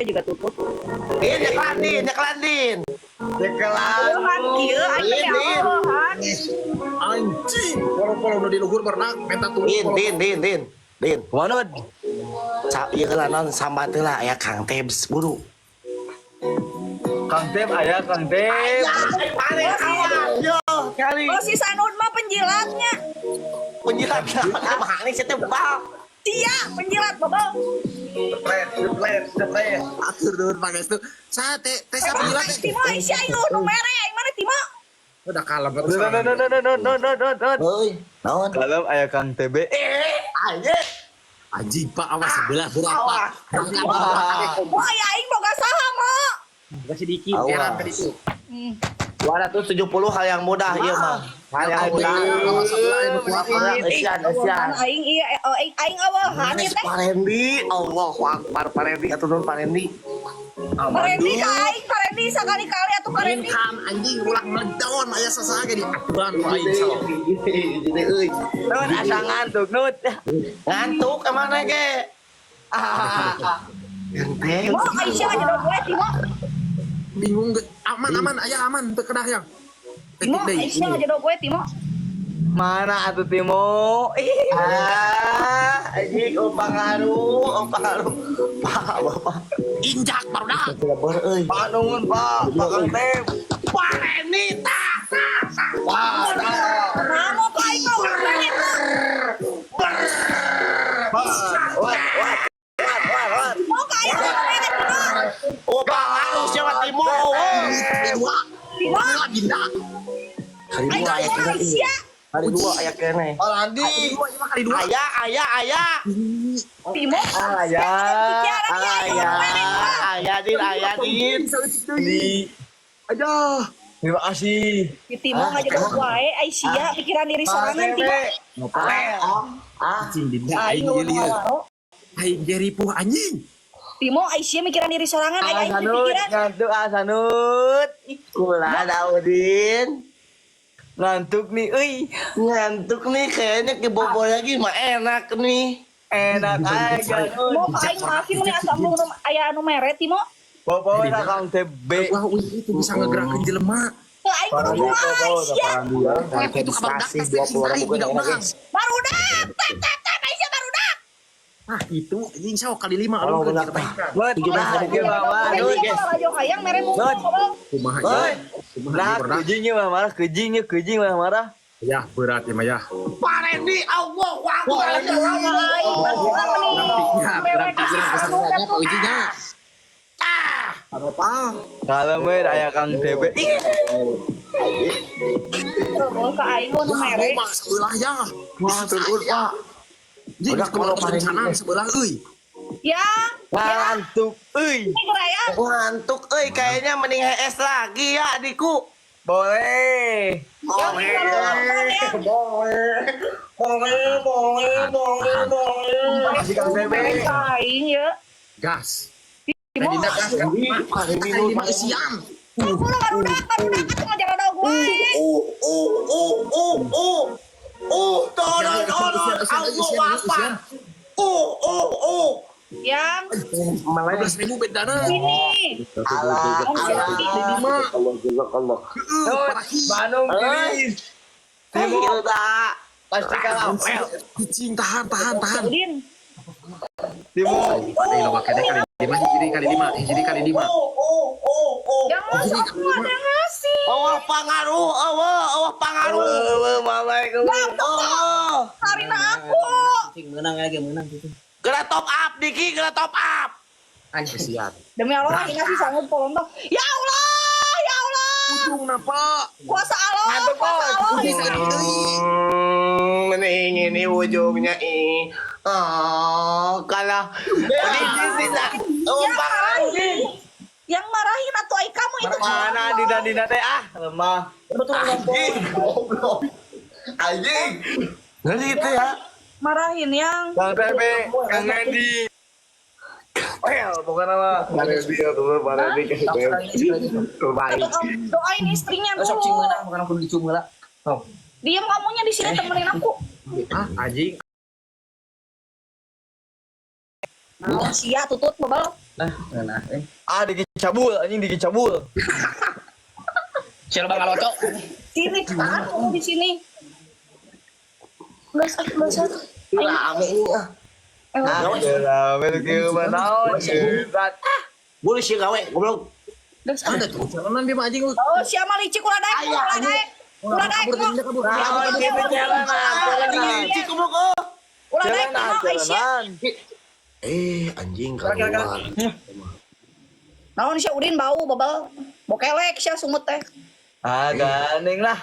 juga tutup. Din, nyekelan Din, nyekelan Din. Nyekelan. Eueuhan kieu aing teh Din, Din. eueuhan. Anjing, polo-polo nu di luhur berenang, minta turun. Din, Din, Din, Din. Din. Kumaha, Nud? Sa ieu heula naon sambat heula aya Kang Tebs buru. Kang Teb aya Kang Teb. Paling awas yo kali. Oh si Sanud mah penjilatnya. Penjilat mah ini sih teh bal. Sia penjilat bobol. Ceplet, ceplet, ceplet. Atur nuhun pangestu. Saha teh teh siapa Emang penjilat teh? Timo Aisyah aing nu mere aing mana Timo? Udah kalem atuh. Nud, nud, nud, nud, nud, nud, nud, nud. Euy, naon? Kalem aya Kang TB. Eh, aye. Anjing Pak, awas sebelah berapa? Awas. Mo aya aing boga saha mo? Kasih dikit, heran tadi itu. 270 hal yang mudah ieu mah. Hal yang mudah. Awas sebelah anu kuat. Esian, esian. Aing iya oh, aing aing eueuhan ieu teh. Pak Randy, Allahu Akbar Pak Randy atuh nuhun Pak Randy. Pak Randy ka aing, Pak Randy sakali-kali atuh Pak Randy. Kan anjing ulah meledawan aya sasaha ge di aturan ku aing sok. Jadi euy, Nud, asa ngantuk, Nud. ngantuk emang ge. Ah. Ente. Timo Aisyah aja dong gue Timo. Bingung ge. Aman aman aya aman teu kedah yang. Timo Aisyah aja dong gue Timo. Mana atuh Timo? Ih. Ah, anjing oh pangaruh, oh pangaruh. Pak, Bapak. Injak barudak. Lebar euy. Pak nuhun, Pak. Pak Kang Teb. Pak Randy tah tah tah. Pak, tah. Nah, mau ke aing mah udah mere, Mo. Pak. Wat, wat, wat, wat, wat. Timo ka aing mah mere Timo. Oh pangaruh siapa Timo? Oh. Dua. Timo Dinda. Kali aing dua aya mah keneh. Aisyah. Kali dua aya keneh. Pak Andi. Dua ieu mah kali dua. Aya aya aya. Timo. Aya. Aya aya din aya din. Di. Aduh. Terima kasih. Si Timo ngajedog wae Aisyah pikiran diri Pak sorangan TB. Timo. Ah, Anjing Dinda Aing aing ge lieur. waro. Aing ge ripuh anjing. Timo Aisyah mikiran diri sorangan aing aing Sanut, pikiran. ngantuk ah Sanut. Ih, kula Daudin. Ngantuk nih, euy. Ngantuk nih kayaknya ke Bogor lagi mah enak nih. Enak aja, Timo Nut. ka aing maafin mun asa embung nu aya anu mere Timo. Pokoknya Kang TB. Wah, wih, itu bisa ngegerakin jelema. Teu aing kudu kumaha Aisyah. Itu kabar Kasih dak 20 ribu tidak enak, urang. guys. Barudak, tap tap tap Aisyah barudak. Ah, itu anjing sok kali lima Tolong alun benar, ke Pak. Nut, nah, ieu mah, Nut. Aisyah lalajo hayang mere mung Nut. goblok. Kumaha Oi. ya? Kumaha Nah, ieu berat? kejingnya mah marah, kejingnya, kejing mah marah. Ya, berat ya mah ya. Pak Randy, Allah Akbar. Aing barudak nih. Ya, berat pikiran keseruannya Pak Ujinya. Apa? Kalau we aya Kang TB. Ih, Oh, ka aing nu mere. Mah sebelah ya. Wah, turun, Pak. Jing, Udah, kalau kalau Pak Randy, sana sebelah euy. Yang, yang, ngantuk, euy. ini geraya. Ngantuk euy kayaknya mending HS lagi ya adikku. Boleh. Boleh. Boleh. Boleh, boleh, boleh, boleh. Kasih Kang TB. Aing ya. Gas. Timo, Dinda gas kan. Pak Randy, Kali lima isian. aku lah barudak, barudak atuh ngajaradog wae. Tolong, tolong, Allah Akbar. Yang 15.000 bedana. ini. Alah, alah. Lima. Allah, jazakallah. Nut, Bandung Tiris. Timo, udah. Pasti kalah. Well, Cicing tahan tahan tahan. Udin. Timo. Kali lima kali lima hijri kali lima hijri kali lima. Yang masuk aku ada yang ngasih. Allah pangaruh, Allah, Allah pangaruh. Eueuh, mama eueuh. Oh, Karina aku. Cing menang lagi menang gitu. Kena top up, Diki, kena top up. Kesian. Demi Allah aing ngasih sanggup polontoh. Ya Allah, ya Allah. Ujung napa? Kuasa Allah, Ngantuk, kuasa Bos. Allah. Bisa deui. Mending ini ujungnya ini. Oh, kalah. Ini tidak. Oh, Yang pangaruh. marahin. Yang marahin atau ai kamu itu Mana Dina Dina teh ah, lemah. Anjing, goblok. Anjing. Ngeri itu ya. Marahin yang Kang TB, Kang Randy. Well, pokoknya mah. Pak Randy ya, teman Pak Randy terbaik. Doain istrinya Sok cing dulu. menang bukan aku dicung lah. Diem kamunya di sini temenin aku. Ah, anjing. Naon sia tutut bebel. Lah, ngeunah eh. Ah, dikicabul anjing dikicabul. Siapa bakal locok? Sini tahan kamu di sini. Mas, ah, mas. Ah. Rame ini ah. Ah, rame lu kieu mah naon geus. Boleh sih gawe goblok. Gas, ah. Ada tuh jalanan dia mah anjing lu. Oh, sia mah licik ulah daek, ulah daek. Ulah daek. Kabur tadi kabur. Naon kieu jalanan, jalanan. Licik goblok oh. Ulah daek, Jalanan, kumaha Aisyah. jalanan. Eh anjing keluar. Naon sia udin bau bebel. Bokelek sia sungut teh. Ah, gandeng lah.